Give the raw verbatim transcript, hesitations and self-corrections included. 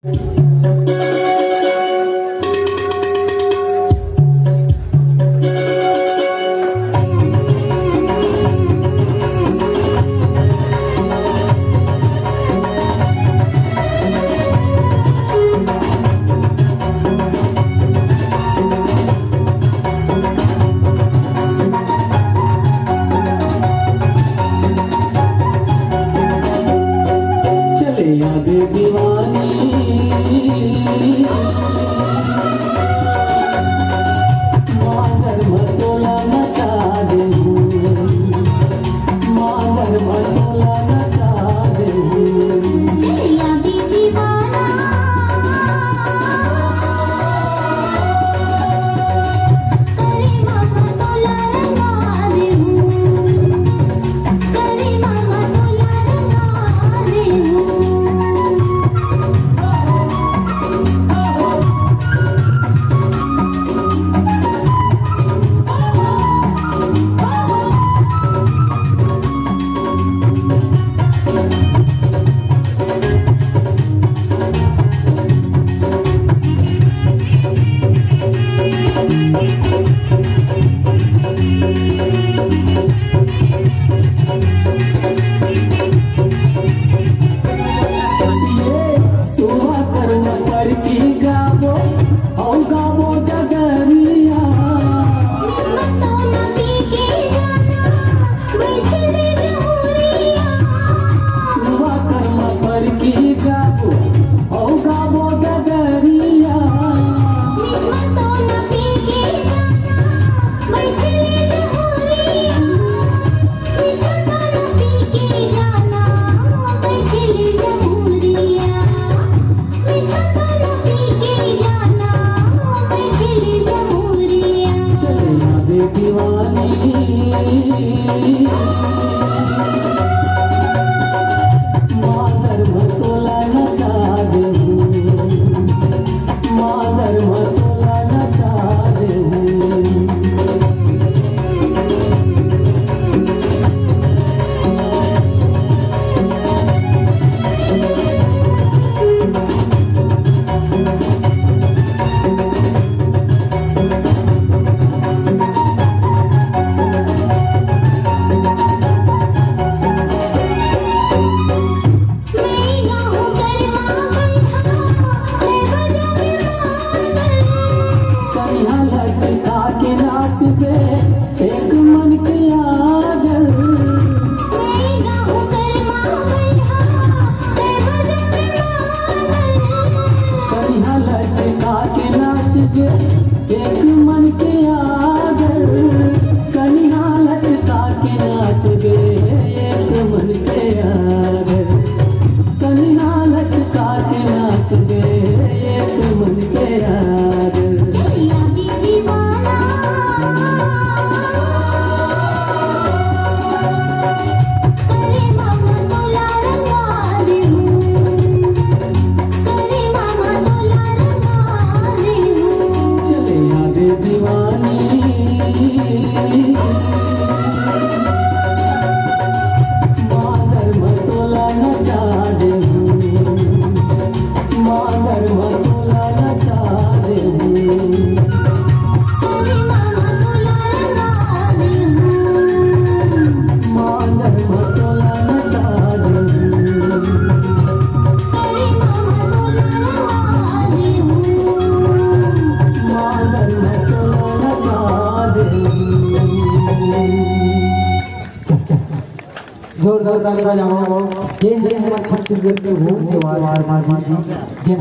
चले आबे दीवानी, मांदर म तोला नचा देहूं, मांदर म तोला नचा देहूं। चले आबे दीवाना। सुवा कर न पर की गाबो, औ गाबो डगरिया। सुवा कर न पर की गाबो, औ गाबो डगरिया। चले आबे दीवानी, मांदर म तोला नचा देहूं, मांदर म तोला नचा देहूं। कनिहा लचका के नाचबे, एक मन के आदर। कनिहा लचका के नाचबे, एक मन के आदर। कनिहा लचका के नाचबे, एक मन के आदर। कनिहा लचका के नाचबे, एक मन के आदर। चलिया दी दीवाना। करे मामा तोला रंगा देहूं, करे मामा तोला रंगा देहूं। चले आबे दीवानी, मांदर म तोला नचा देहूं, मांदर म तोला नचा देहूं। जोरदार ताली बजाओ। ये है हमारे छत्तीसगढ़ के वो त्योहार, त्योहार।